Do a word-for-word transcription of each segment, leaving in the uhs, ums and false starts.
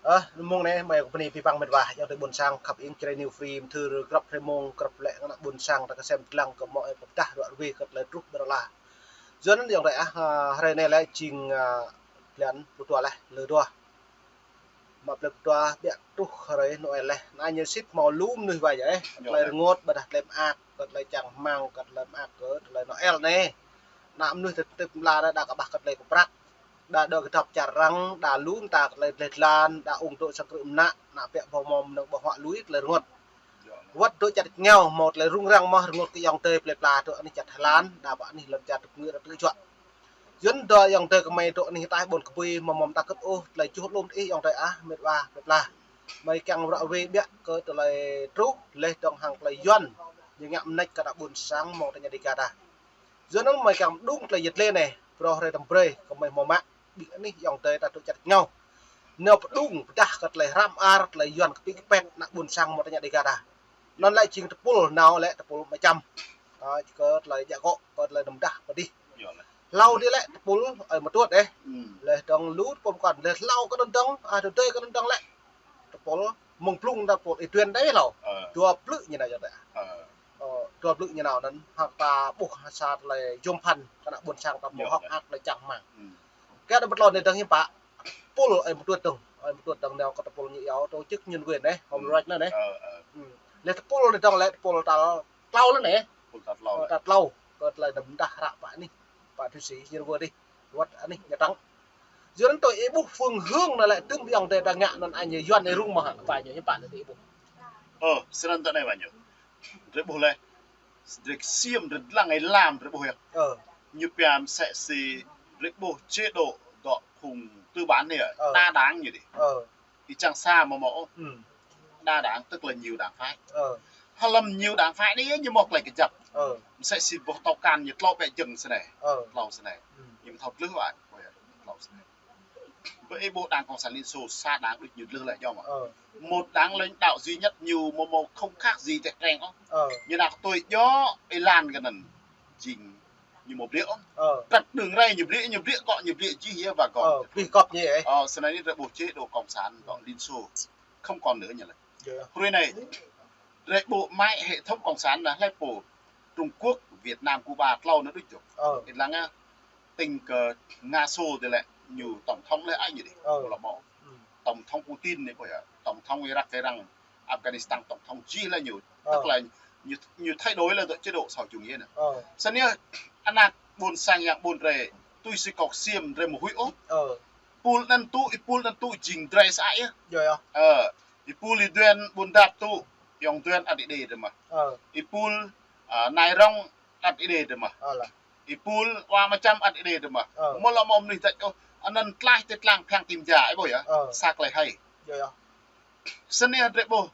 Ơ, mông anai, mơi kơ bơni pơpă mĕt wa, ayŏng adơi ƀôn sang khăp ing Jrai New Free, mơthưr grăp hrơi mông, grăp lĕ kơ ană ƀôn sang, ta kơsem tơlang kơ mơ̆ ơi pơdah ruă rơwe kơ tơlơi truh ƀơi lŏn ala. Yua anŭn ayŏng adơi ah, hrơi anai lĕ jing, ah, blan pluh dua laih, lơ dua. Mă blan pluh dua, biă truh hrơi Noel laih. Anai ñu sĭt hmâo lu mơnuih wa yơh, kơ tơlơi rơngot, ƀôdah tơlơi mơak, kơ tơlơi čang rơmang, kơ tơlơi mơak, kơ tơlơi Noel anai. Ană mơnuih tơtip mla đa, đa kơƀah kơ tơlơi kơprăk. Đa dŏ kơdŏp čar arăng, đa lu mơta kơ tơlơi dleh dlan, đa ung dŏ sang krư̆ mơnă, ană biă ƀu hmâo mơnơ̆ng ƀơ̆ng huă lui tơlơi rơngot. Wơ̆t dŏ čar rơngiao hmâo tơlơi rŭng răng mơ̆ rơngot kơ ayŏng adơi plơi pla dŏ anih čar Thái Lan, đa ƀă anih lŏn čar tơpơngư đa tơjuă. Yua anŭn dŏ ayŏng adơi kơmơi dŏ anih ataih ƀôn kơbui hmâo mơta kơt ôh, tơlơi čuh lŏm ih ayŏng adơi ah, mĕt wa, plơi pla. Mơi kiăng ruă rơwe biă kơ tơlơi truh, laih dơ̆ng hăng tơlơi Yuan, ñu ngă mơneč kơ ană ƀôn sang hmâo tơña Dega ta. Yua anŭn mơi kiăng pơđung tơlơi yet lê anai, phrâo hrơi tơm brơi, kơmơi hmâo mă, ƀing anih ayŏng adơi ta dŏ čar rơngiao. Nao pơđung pơdah kơ tơlơi hrăm ar, tơlơi Yuan kơpĭ kơpĕt, ană ƀôn sang hmâo tơña Dega ta. Anŭn lĕ jing tơpul nao lĕ tơpul mơčăm. Ơ, kơ tơlơi djă akŏ, kơ tơlơi nơm dah pơdih. Hlâo dih lĕ tơpul, ơi mơtuăt ih. Laih dơ̆ng lu tơpul mơkŏn, laih hlâo kơ anŭn dơ̆ng, ah, tơdơi kơ anŭn dơ̆ng lĕ tơpul mơ̆ng blung ta tơpul Y Duên đơi hlâo. Dua blư̆ ñu nao yơh ta. Ơ, dua blư̆ ñu nao anŭn, hăng ta ƀuh sa tơlơi yôm phăn, kơ ană ƀôn sang ta hmâo hŏk hăk tơlơi čang rơmang. Kơ đa ƀơi tlôn anai dơ̆ng hiư̆m pă, tơpul ơi mơtuăt dơ̆ng, ơi mơtuăt dơ̆ng nao kơ tơpul ñu iâu tổ chức nhân quyền anai, Human Rights anai. Laih tơpul anai dơ̆ng lĕ tơpul tal tlâo anai. Tơpul tal tlâo. Ơ, tal tlâo, kơ tơlơi nơm dah hră pă anih, pă thụy sĩ, nhân quyền dih. Wơ̆t anih ñu tăng. Yua anŭn tui ih ƀuh phương hướng anŭn lĕ tơm ayŏng adơi ta ngă anŭn añai Yuan anai rŭng mơ̆ hă, wa ñu hiư̆m pă anŭn ih ƀuh. Ơ, snăn tơ anai wa ñu. Drei ƀuh leh. Drei ksiêm, drei dlăng ih lam, drei ƀuh yơh. Ơ. Ñu pia msĕ si, drei ƀuh chế độ dŏ phung tư bản anai, đa đảng ñu dih. Ơ. Ih čang sa mơ̆ mơ̆ ôh. Đa đảng tức là nhiều đảng phái. Hlăm nhiều đảng phái anai ñu mơ̆ tơlơi kơjăp. Msĕ si boh tâo kan ñu tlâo pĕ jơ̆ng snei. Tlâo snei. Ñu mơ̆ thâo tlưh wa. Tlâo snei. Ƀơi ih ƀuh đảng Cộng sản Liên Xô sa đảng đôč ñu tlưh lĕ ñu mơ̆. Một đảng lãnh đạo duy nhất ñu mơ̆ mơ̆ không khác gì Teh Treng ôh. Ñu nao kơ tui djŏ ih lan kơ anŭn. Jing ñu mơ̆ bliĕ ôh. Trăk đường rai ñu bliĕ, ñu bliĕ kŏ, ñu bliĕ jih yơh wa kŏ. Ơ, pih kŏp ñu ih. Ơ, snei anai drei ƀuh chế độ cộng sản dŏ Liên Xô không còn nữa ñu lĕ. Hrơi anai, drei ƀuh mă hệ thống cộng sản anai hlei pô Trung Quốc, Việt Nam, Cuba, tlâo anai đôč dŏ. Ih lăng ah, tĭng kơ Nga Xô dih lĕ, ñu tổng thống lĕ ai ñu dih. Lŏ mơ̆. Tổng thống Putin anai ƀuh yơh, tổng thống Iraq, Iran, Afghanistan, tổng thống jih lĕ ñu. Tức là ñu, ñu thay đổi lĕ dŏ chế độ xã hội chủ nghĩa anai. Snăn yơh, ană ƀôn sang yang ƀôn drei, tui si kâo ksiêm drei mơ̆ huĭ ôh. Pul anăn tŭ, ih pul anăn tŭ jing drei sa ai yơh. Ơ, ih pul Y Duên Ƀuôn Dap tŭ, ayŏng Duên ăt ih đe drei mơ̆. Ih pul, ah, Nai Rong ăt ih đe drei mơ̆. Ih pul Wa Mơčăm ăt ih đe drei mơ̆. Mơ̆ lŏ mơ̆ mơnuih tač ôh, anăn tlaih tơtlang phiăng ti mja, ih ƀuh yơh. Sa klei hai. Snăn yơh drei ƀuh.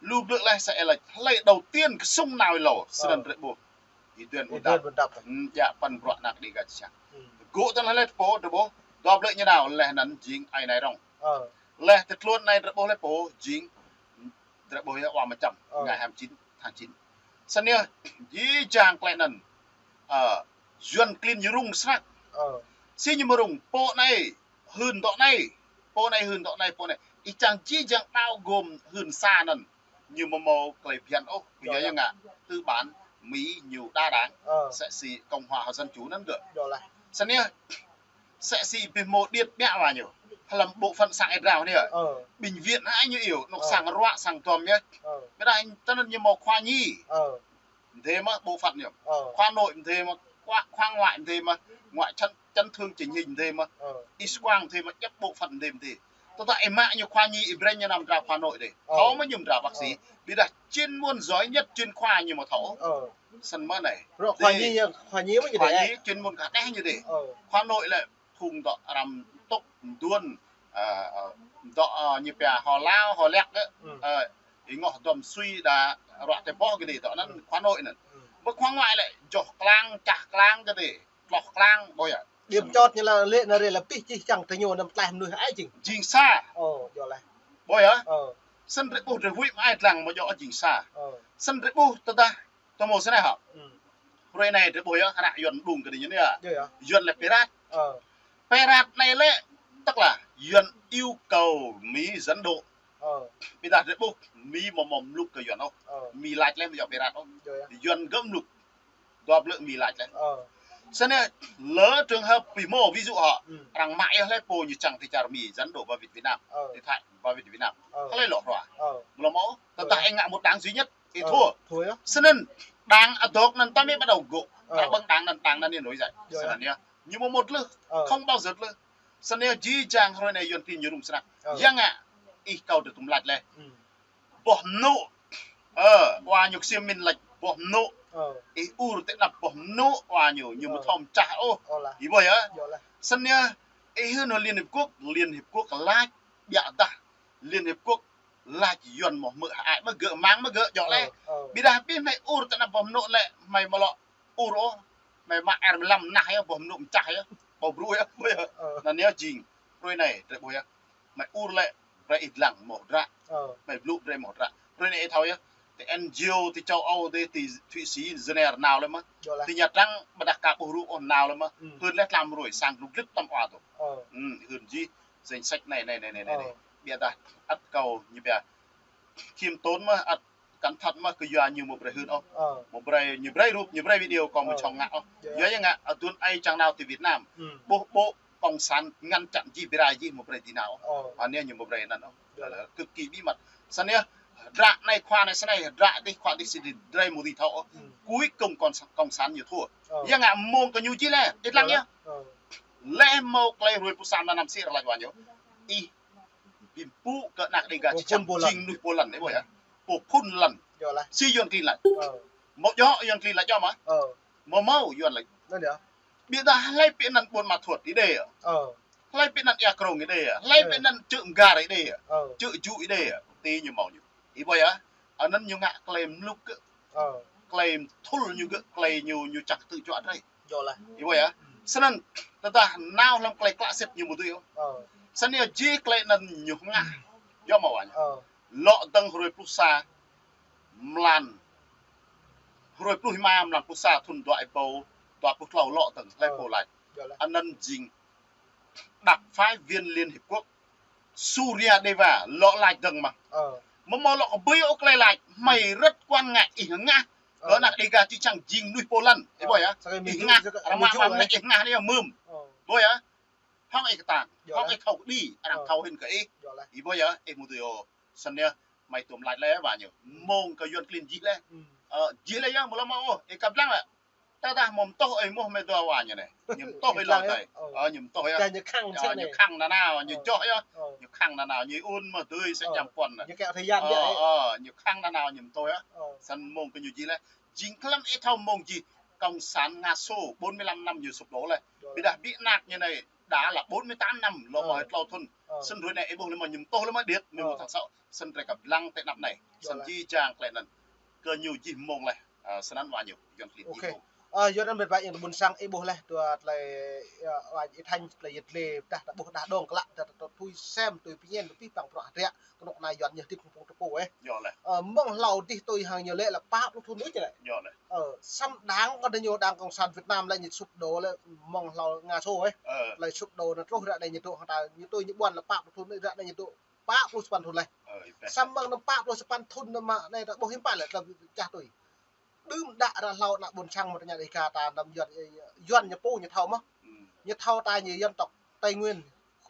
Lu blư̆ leh sa ih lač, hlei đầu tiên kơ sung nao ih lâo, snăn drei ƀuh. Y Duên Ƀuôn Dap. Djă păn bruă ană Dega čơčang. Gŭ tơl hlei tơpô drei ƀuh, dua blư̆ ñu nao leh anăn jing ai Nai Rong. Leh tơtluôn anai drei ƀuh hlei pô jing drei ƀuh yơh Wa Mơčăm, ngày hai mươi chín tháng chín. Snăn yơh, jih jang klei anăn, ơ, Yuăn klin ñu rŭng snăk. Si ñu mơ̆ rŭng, pô anai hưn dŏ anai, pô anai hưn dŏ anai, pô anai. Ih čang jih jang bao gồm hưn sa anăn. Ñu mơ̆ mâo klei phiăn ôh, ƀiă yơh ngă tư bản, Mỹ ñu đa đảng, msĕ si Cộng hòa hoặc Dân chủ anăn gơ̆. Snăn yơh, msĕ si ih ƀuh mơ̆ điêt ƀiă wa ñu. Hlăm bộ phận sang ih drao anai yơh. Bệnh viện ai ñu iêu, anŏ sang ruă, sang duăm yơh. Ƀiădah tơ anăn ñu mâo khoa nhi. Mdê mơ̆ bộ phận ñu. Khoa nội mdê mơ̆, khoa, khoa ngoại mdê mơ̆, ngoại chấn, chấn thương chỉnh hình mdê mơ̆, X quang mdê mơ̆, djăp bộ phận mdê mdê. Tơdah ih mă ñu khoa nhi ih brei ñu nao mdra khoa nội dih. Thâo mơ̆ ñu mdra bác sĩ. Ƀiădah chuyên môn giỏi nhất chuyên khoa ñu mơ̆ thâo. Snăn mơ̆ anai. Khoa nhi, khoa nhi mơ̆ ñu dih. Khoa nhi chuyên môn kah đeh ñu dih. Khoa nội lĕ phung dŏ arăng tŭk mduôn, ơ, ơ, dŏ, ơ, ñu pia hŏ lao, hŏ liăk, ơ, ơ, ih ngŏ dŏm sui đa ruă tơpŏh kơ dih, dŏ anăn khoa nội anăn. Ƀơ khoa ngoại lĕ, joh klang, čah klang kơ dih, tloh klang, ƀuh yơh. Điểm chót ñu lĕ, lĕ anăn lĕ pih čih čang tơ ñu năm tlaih mnuih ai jing. Jing sa. Ƀuh yơh. Snăn drei ƀuh drei huĭ mă ai dlăng mơ̆ djŏ jing sa. Snăn drei ƀuh tơdah tơ mâo snei hŏ. Hrơi anai drei ƀuh yơh, hră Yuăn đŭng kơ dih ñu anai yơh. Yuăn lĕ pirate. Pirate anai lĕ, Tức là Yuan yêu cầu Mỹ dẫn độ. Ơ. Ƀiădah drei ƀuh Mi mơ̆ mơ̆ mluk kơ Yuan ôh. Ơ. Mi lač leh mơ̆ yơh pơrat ôh. Yơh, yơh. Yuan gơ̆ mluk. Dua blư̆ Mi lač leh. Ơ. Snăn lơ trường hợp ƀu hmâo, ví dụ hŏ. Hmm. Arăng mă yơh leh pô ñu čang ti čar Mi dẫn độ vào Việt, Việt Nam. Ơ. Ti Thái, vào Việt, Việt Nam. Ơ. Hlei lŏ hrua. Ơ. Mlŏm ôh. Tơdah ih ngă một đảng duy nhất, ih thua. Thua yơh. Snăn đảng adôk anăn tơdah ih bắt đầu gŏ. Ơ. Arăng ƀơ̆ng đảng anăn, đảng anăn ñu nổi dậy. Yơh, yơh. Snăn yơh. Ñu mơ̆ một lưh. Ơ. Không bao giờ lưh. Snăn yơh jih jang hruê anei Yuan klin ñu rŭng snăk. Ơ. Yang ngă ih kâo dơ̆ng tŭm lač leh. Hmm. Boh mnŭ. Ơ, wa ñu ksiêm min lač boh mnŭ. Ơ. Ih ur ti anăp boh mnŭ wa ñu, ñu mơ̆ thâo mčah ôh. Ơ lah. Ih ƀuh yơh. Yơh lah. Snăn yơh, ih hưn hŏ Liên Hiệp Quốc, Liên Hiệp Quốc lač, ƀiădah Liên Hiệp Quốc lač Yuan mơ̆ hmư̆ hơăi mơ̆ gơ̆, mang mơ̆ gơ̆, djŏ leh. Ơ, ơ. Ƀiădah ƀiă hmei ur ti anăp boh mnŭ leh, hmei mơ̆ lŏ ur ôh, hmei mă air mlam nah yơh, boh mnŭ mčah yơh, boh brŭ yơh, ƀuh yơh. Ơ. Anăn yơh jing, hruê anei, drei ƀuh yơh. Hmei ur leh, brei ih dlăng mơ̆ hdră. Ơ. Hmei blŭ brei mơ̆ hdră. Hruê anei ih thâo yơh. Ti N G O, ti châu Âu, ti, ti Thụy Sĩ, Geneva nao leh mơ̆. Yơh lah. Ti Nha Trang, ƀiădah ka ƀuh rup ôh nao leh mơ̆. Hmm. Hưn leh tlam ruai, sang glŭk glŭk tơm wa tŭ. Ơ. Hmm, hưn jih, danh sách anei, anei, anei, anei, anei. Ơ. Ƀiădah ăt kâo ñu pia khiêm tốn mơ̆, ăt cẩn thận mơ̆, kơ yua ñu mơ̆ brei hưn ôh. Ơ. Mơ̆ brei, ñu brei rup, ñu brei video kâo mơ̆, ơ, čŏng ngă ôh. Yơh. Yua yang ngă, aduôn aê čang nao ti Việt Nam. Hmm. Ƀuh ƀô̆ cộng sản ngăn chặn jih bi rai jih mơ̆ brei dưi nao ôh. Ơ. Anei ñu mơ̆ brei anăn ôh. Yơh. Leh, cực kỳ bí mật. Snăn yơh, hdră anei khua anei snei, hdră dih khua dih si dih, drei mơ̆ dưi thâo ôh. Hmm. Cuối cùng cộng sản, cộng sản ñu thua. Ơ. Yang ngă mơ̆ng kơ ñu jih leh, ih dlăng yơh. Ơ. Leh mơ̆ klei hruê pluh sa mlan năm sĭ arăng lač wa ñu. Ih bi mpŭ kơ anak Đêga či čang jing mnuih pô lăn, ih ƀuh yơh. Pô phŭn lăn. Yơh lah. Si Yuan klin lač. Ơ. Mơ̆ djŏ Yuan klin lač djŏ mơ̆? Ơ. Mơ̆ mâo Yuan lač. Anăn yơh. Ƀiădah hlei pĭ anăn Buôn Ma Thuột ih đei. Ơ. Hlei pĭ anăn Ia Krông ih đei. Hlei pĭ anăn Čư̆ Mgar ih đei. Ơ. Čư̆ Ju ih đei. Ti ñu mâo ñu. Ih ƀuh yơh. Anăn ñu ngă klei mluk gơ̆. Ơ. Klei thul ñu gơ̆, klei ñu, ñu čang tŭ čuă drei. Yơh lah. Ih ƀuh yơh. Snăn tơdah nao hlăm klei klă sĭt ñu mơ̆ dưi ôh. Ơ. Snăn yơh jih klei anăn ñu hngah. Yơh mơ̆ wa ñu. Ơ. Lŏ dơ̆ng hruê pluh sa mlan. Hruê pluh êma mlan pluh sa thŭn dua êbâo dua pluh tlâo lŏ dơ̆ng, hlei pô lač. Yơh lah. Anăn jing đặc phái viên Liên Hiệp Quốc Surya Deva lŏ lač dơ̆ng mơ̆. Ơ. Mơ̆ mâo lŏ kơ ƀơi ôk klei lač, hmei rất quan ngại ih hngah. Ơ. Kơ anak Đêga či čang jing mnuih pô lăn. Ih ƀuh yơh. Ih hngah, arăng mă mă ih hngah anei yơh mơ̆m. Ơ. Ƀuh yơh. Hŏng ih kơtang, hŏng ih thâo kơđi, arăng thâo hĭn kơ ih. Yơh lah. Ih ƀuh yơh, ih mơ̆ dưi ôh. Snăn yơh, hmei tŭm lač leh wa ñu. Mơ̆ng kơ Yuan klin jih leh. Hmm. Ơ, jih leh yơh, mơ̆ lŏ mâo ôh, ih kăp dlăng leh. Tơdah mơ̆ mtuh ih mơ̆ hmei dua wa ñu anei. Ñu mtuh ih lŏ tơi. Ơ, ñu mtuh yơh. Ñu khăng nanao, ñu joh yơh. Ơ. Ñu khăng nanao, ñu ŭn mơ̆ dưi sa djam puăn. Ñu kiăng thời gian yơh. Ơ, ñu khăng nanao, ñu mtuh yơh. Ơ. Snăn mơ̆ng kơ ñu jih leh. Jing klăm ih thâo mơ̆ng jih. Cộng sản Nga Xô bốn mươi lăm năm ñu sụp đổ leh. Ƀiădah ƀiă anak ñu anei đã là bốn mươi tám năm, lŏ mâo tlâo thŭn. Ơ. Snăn hruê anei ih ƀuh leh mơ̆ ñu mtuh leh mơ̆ điêt, ñu mơ̆ thâo sŏ. Snăn drei kăp dlăng ti anăp anei. Snăn jih jang klei anăn kơ ñu jih mơ̆ng leh, ơ, snăn wa ñu, Yuan klin jih mơ̆ng. Ơ, Yuan anăn mĕt wa yang tơ ƀuôn sang ih ƀuh leh, dua klei, ơ, wa ih tơña klei yăt lĕ, dah ta ƀuh dah dŏng klă, dah ta tui sem, tui pơñen, tui pih păng prŏ hdră, kơnuk kơna Yuan ñu hdĭp kơ pơpŭ tơpŭ, ơ. Yơh leh. Ơ, mơ̆ng hlâo dih tui hăng ñu lĕ là pă pluh thŭn đuč lĕ. Yơh leh. Ơ, săm đảng kơ ñu đảng Cộng sản Việt Nam lĕ ñu sụp đổ lĕ mơ̆ng hlâo Nga Xô, ơ. Ơ. Lĕ sụp đổ anăn truh ră anei ñu dŏ hăng ta, ñu tui ñu ƀuăn là pă pluh thŭn đuč, ră anei ñu dŏ pă pluh sapăn thŭn leh. Ơ, ih pĕ. Săm mơ̆ng anăn pă pluh sapăn thŭn anăn mơ̆ anei ta ƀuh hiư̆m pă lĕ ta čah tui. Đưm đă ră hlâo ană ƀuôn sang mơ̆ tơña Đêga ta anăn Yuan, Yuan ñu pô ñu thâo mơ̆. Hmm. Ñu thâo ta ñu dân tộc Tây Nguyên,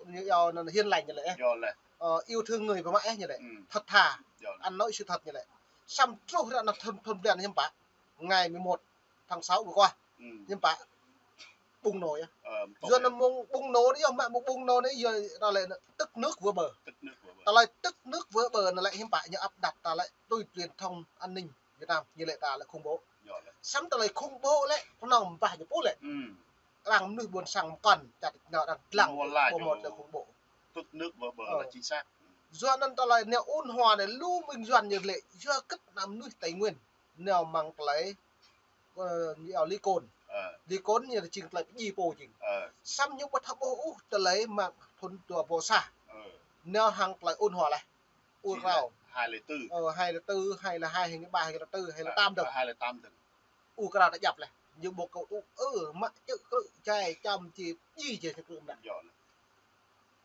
ñu yua anăn hiền lành ñu lĕ, ơ. Yơh leh. Ơ, yêu thương người và mẹ, ơ, ñu lĕ. Hmm. Thật thà. Yơh leh. Ăn nói sự thật ñu lĕ. Săm truh ră anăn thŭn, thŭn blan hiư̆m pă. Ngày mười một tháng sáu vừa qua. Hmm. Hiư̆m pă. Bùng nổ yơh. Ơ, mtô yơh. Yua anăn mơ̆ng bùng nổ anei yơh, mă mơ̆ng bùng nổ anei yơh, ta lĕ tức nước vỡ bờ. Tức nước vỡ bờ. Ta lĕ tức nước vỡ bờ anăn lĕ hiư̆m pă ñu áp đặt ta lĕ tui truyền thông an ninh Việt Nam, ñu lĕ ta lĕ khủng bố. Yơh leh. Săm ta lĕ khủng bố lĕ, kơnơ̆ng ƀah ñu pô lĕ. Hmm. Arăng mnuih ƀuôn sang mkăn, čăt nao arăng dlăng, ƀu mâo lĕ khủng bố. Tức nước vỡ bờ là chính xác. Yua anăn ta lĕ nao ôn hòa anei lu ƀing Yuan ñu lĕ, yua kơ ană mnuih Tây Nguyên. Nao mơ̆ng ta lĕ, ơ, ñu yua Lý Côn. Ơ. Lý Côn ñu jing ta lĕ pơdjai pô jing. Ơ. Săm ñu ƀu thâo ƀuh ôh ta lĕ mơ̆ng thŭn dua êbâo sa. Ơ. Nao hăng ta lĕ ôn hòa leh. Ur krao. Hai lẻ tư. Ơ, hai lẻ tư, hai lẻ hai, hai lẻ ba, hai lẻ tư, hai lẻ tám dơ̆ng. Hai lẻ tám dơ̆ng. Ur krao ta djăp leh. Ñu ƀu kơ ur, ơ, mă čư̆ krư̆ jai, čăm či, pơdjai jai čư̆ krư̆ mơ̆n. Yơh leh.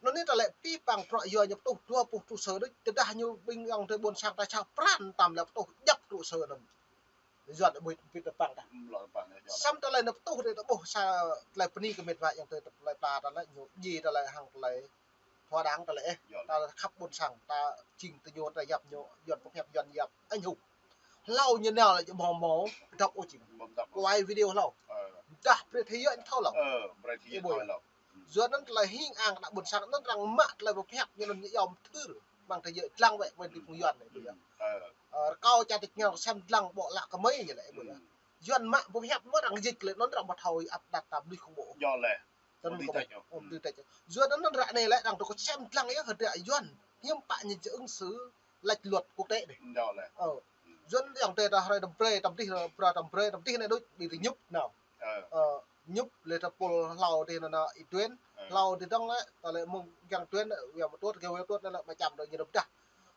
Anŭn anai tơlơi pơpŭ pơpŭ bruă yua ñu pơtuh dua pluh trụ sở đôč, tơdah ñu ƀing ayŏng adơi ƀôn sang ta čang pran tam lĕ pơtuh djŏp trụ sở anŭn. Yuan ƀu pit pang ta. Samơ̆ tơlơi ñu pơtuh dih ta ƀuh sa tơlơi bơni kơ met wa ayŏng adơi tơlơi ta tơlơi ñu ji tơlơi hăng tơlơi thua đang tơlơi ĕh. Ta khăp ƀôn sang, ta jing tơ ñu, ta yap ñu, Yuan pơhiăp Yuan yap. Anh hùng. Hlâo ñu nao lĕ ƀu hmâo, dŏp ôh jing. Quay video hlâo. Dah brơi thế giới thâo hlâo. Ơ, brơi thế giới thâo hlâo. Yua anŭn tơlơi hing ang kơ ană ƀôn sang anŭn arăng mă tơlơi pơhiăp ñu anŭn ñu yom thưr. Mơ̆ng thế giới lăng wĕ, wĕ đi phung Yuan anai, ƀu yơh. Ơ, rơkâo čar tač rơngiao sem lăng ƀô̆ lă kơmơi ñu lĕ, ƀu yơh. Yuan mă pơhiăp mơ̆ arăng jik lĕ anŭn arăng ƀu thâo ăt đăt tam lui khủng bố. Yua lĕ. Tơl mơ̆ng kơmơi. Ơ, mơ̆ng tơl tơl. Yua anŭn anŭn ră anai lĕ arăng tơ kơ sem lăng yơh, hơdră Yuan hiư̆m pă ñu jing ứng xử lĕ luật quốc tế dih. Yua lĕ. Ơ. Yuan ayŏng adơi ta hrơi tơm brơi, tơm dih, brơi tơm brơi, tơm dih anai đôč, ƀing ta ñŭp nao. Ơ. Ơ, ñŭp lĕ ta pul hlâo dih anŭn anŭn Y Tuên, hlâo dih dơ̆ng lĕ, tơlơi mơ̆ng kiăng Tuên, wia mơ̆ tuăt, kiăng wia tuăt anŭn lĕ mơčăm dơ̆ng ñu pơdah.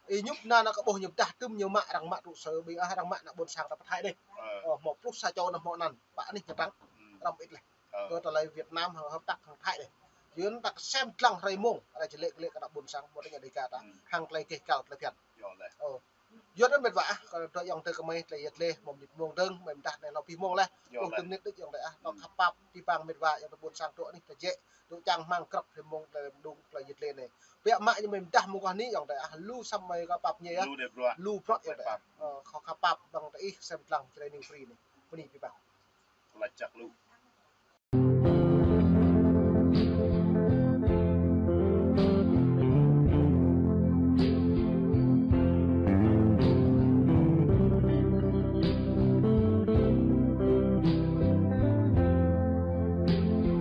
Ih ñŭp anŭn anŭn kơ ƀuh ñu pơdah tơm ñu mă arăng mă trụ sở ƀing ah arăng mă ană ƀôn sang ta pơthai dih. Ơ, hmâo pluh sa čô anŭn hmâo anăn, pă anih ñu tăng, răm ĭt leh. Kơ tơlơi Việt Nam hăng hợp tác hăng Thái dih. Yua anŭn ta kơ sem lăng hrơi mông, arăng či lĕ lĕ kơ ană ƀôn sang, mơ̆ tơña Dega ta, hăng tơlơi keh kal tơlơi phiăn. Ơ. Yua anŭn met wa ah, kơ dŏ ayŏng adơi kơmơi tơlơi yet leh, mơ̆ mơnit mông dơ̆ng, mơ̆ mơdah anai hlâo pih mông leh. Pluh tơm mơnit đôč ayŏng adơi ah, tŏ khăp pap, ti pang met wa ayŏng adơi ƀôn sang dŏ anih ta jĕ, dŏ čang hmang krăp hrơi mông tơlơi mơdung tơlơi yet leh anai. Biă mă ñu mơ̆ mơdah mơguah anai ayŏng adơi ah, lu samơ̆ kơ pap ñu yơh. Lu bruă. Lu bruă ayŏng adơi ah. Ơ, khăp pap ƀing ta ih sem lăng Jrai New Free anai. Bơni pih pang. Lač čăk lu.